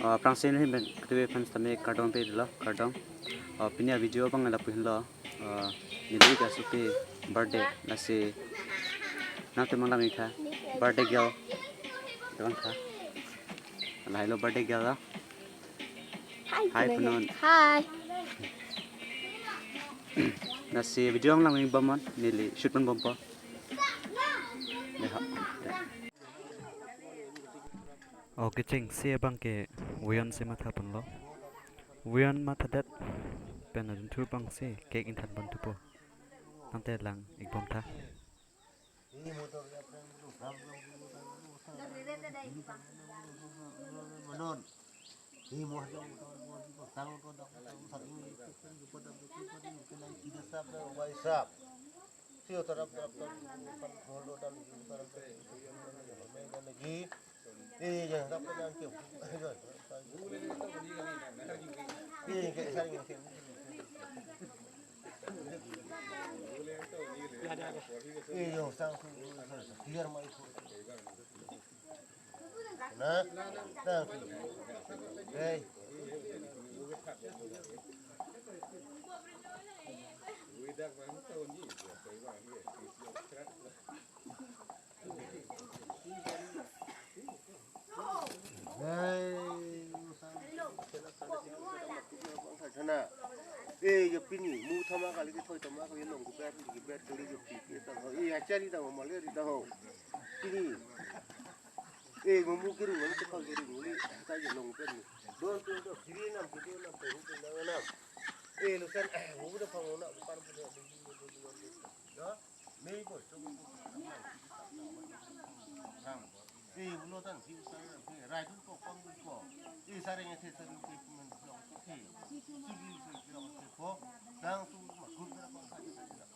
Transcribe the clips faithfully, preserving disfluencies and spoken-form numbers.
Ah, aphrangsi neli pen ketui aphan sitame kardom pilo, kardom. Ah, pini a-video abang lapu henlo. Ah, neli ke asopi birthday, lasi nangtum nanglang-ik tha, birthday girl. Abang tha. Lahai lo birthday girl lo. Hi, hi, Punun. Punun. Hi. Lasi video nanglang-ik bom non, neli shoot ponbompo. Dei ho. Dei. O kechengsi abang ke Vion si matha ponlo. Vion mathadet pen adunthu abangsi cake ingthan pon thupo. Tangte lang-ik bom tha. Eh, yo pini, mu thoma kali ke thoi thoma kali long ke ber, ke ber kali yo pi, ke ta ho. Eh, achari ta ho, maleri ta ho. Pini. Eh, mo mu kiri, mo mu kiri, mo mu ta yo long ber ni. Don tu do, kiri nam, kiri nam, tu tu nam nam. Eh, lusan, eh, mo da phang na, par pu do, do, do, do, do. Nei bo, chok bo. Ram. Eh, ulo tan, si sa, eh, rai dun ko, pang dun ko. Eh, sareng eh, sareng eh, men blok eh. Sugi, sugi blok eh, ko. Dang tu ma, gur gur ko, sa, sa, sa.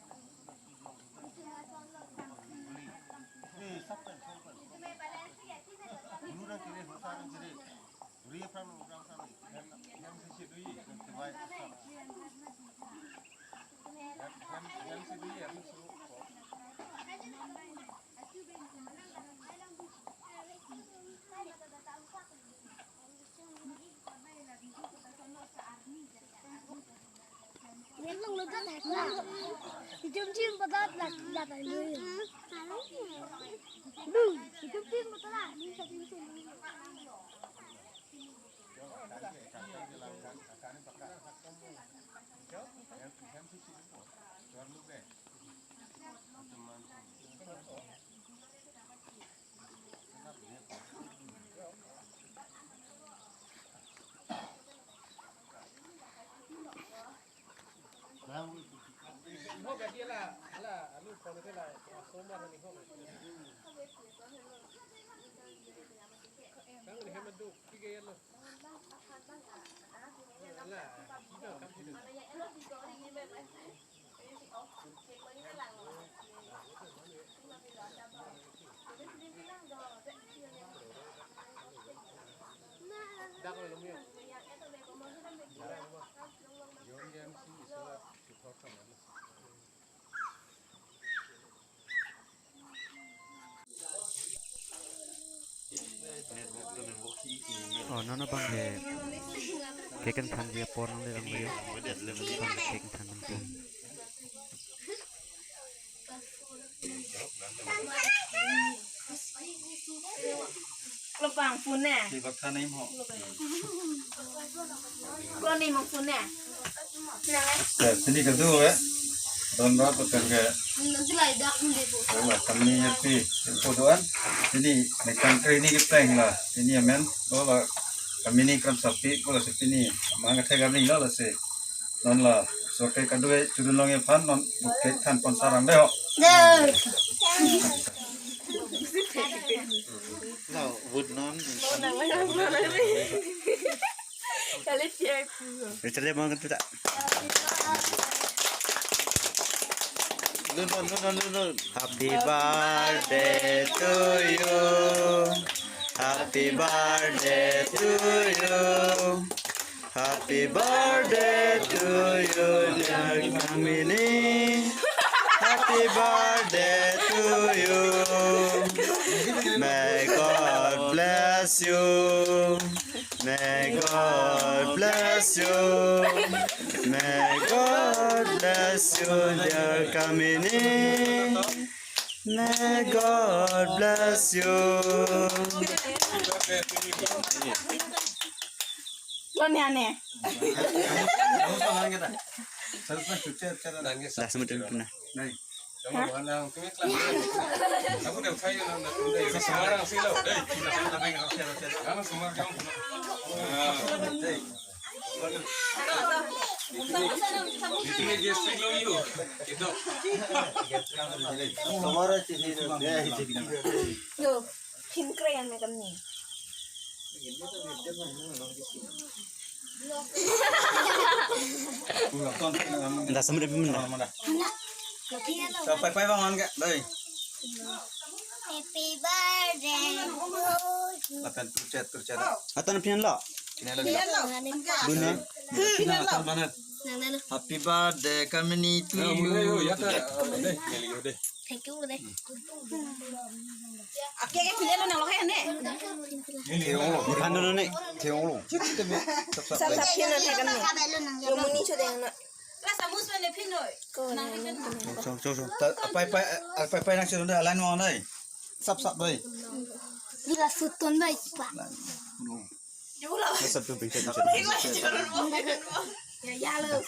Eh, sap pen, sap pen. Guru rang kiri, sareng kiri. Guru ye pran, pran, pran. Yang, yang sisi tu ye. Yang kewai, sap. Oh, non abang ke cake ingthanji apor nangle abang ke. Abang cake ingthan nangpo. Lobang phone ne. Di bak thanim ho. Klo ni mong phone ne. Eh, pini kedo eh. Don rat betul ke. Nanti lai dak mende bu. Wala kami ngerti. Info doan. Pini ne country ni kita yang lah. Pini amen. Wala kami ni kram sapi. Wala si pini. Mangga thai kami lo lasi. Non laso ke kadue churun long aphan non bu cake than pon sarang dei ho. Dei. Now, would non. Kali C I P. Richard dia mau kentut tak? Nun, nun, nun, nun, nun. Happy birthday to you. Happy birthday to you. Happy birthday to you, dear Kamini. Happy birthday to you. May God bless you. May God bless you. May God bless you, dear Kamini. May God bless you. Lo ne ane. Last minute na. Yo, phin kre yang macam ni. Dah semua dah pin dah. Sampai pai bang angkat, doi. Happy birthday to you. Lapen turchet, turchet. Atan pin lo. Pin lo. Bune. Pin lo. Happy birthday, Kamini to you. Thank you deh. Ake ke pin lo nang lo hai ne. Theong lo. Phan lo ne. Theong lo. Sap sap pin lo ne kan ne. Yo muni chodeng na. Chok chok chok. Pai pai pai pai nang chedon deh, line mo nai. Sap sap doi. Bila sutton bai pa. Sap tu pin. Ya ya lo.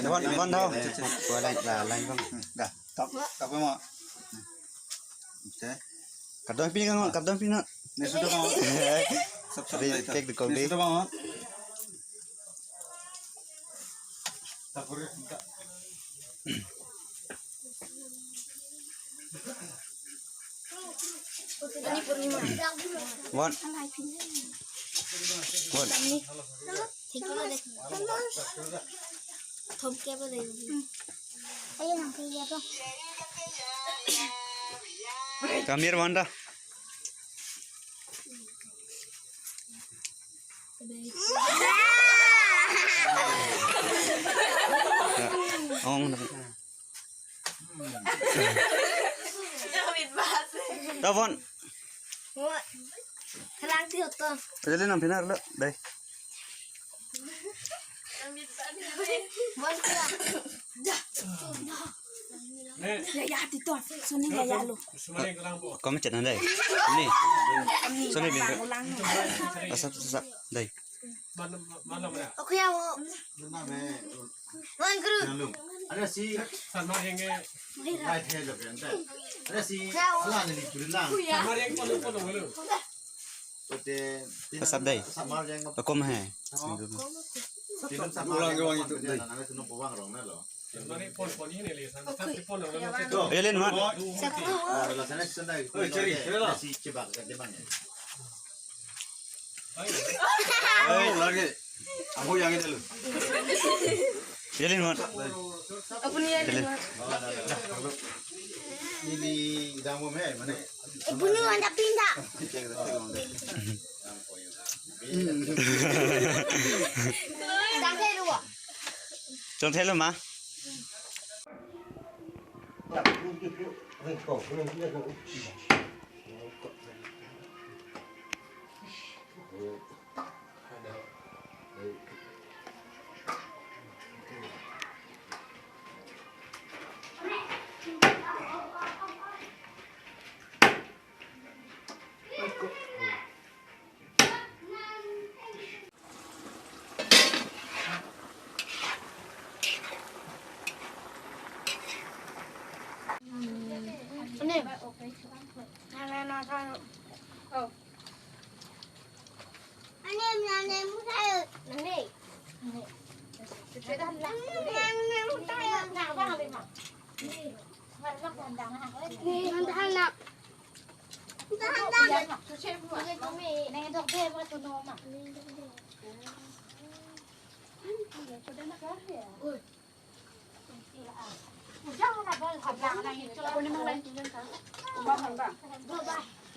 Wan wan dau. Line line bang. Dah. Tap tap mo. Oke. Kardom pin kan, kardom pin na. Ne sudah bang. Sap sap doi. Cake dekor deh. Ne sudah bang. One. One. Come here, Wanda. Ong. Tavon. Kalang ti hoto. Jadi nang pinar lo, dai. Ya ya tito. Suni ya ya lo. Kom chet nang dai. Ni. Suni bin. Ulang. Asap asap dai. Oke ya mo. Wan guru. Ada si. Right hand of your hand. Ada si. Ala ni tulang. Asap dai. Kom hai. Ulang ulang itu dai. Elin man. Oi, cheri, cheri lo. Oi, lagi. Aku yang itu lo. Elin man. Apuni ya. Elin. Ini idang mo me, mana? Apuni wanda pinda. Tang thelo ma.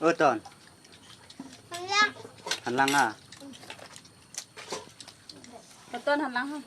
Uton. Hanlang ah. Uton hanlang ha.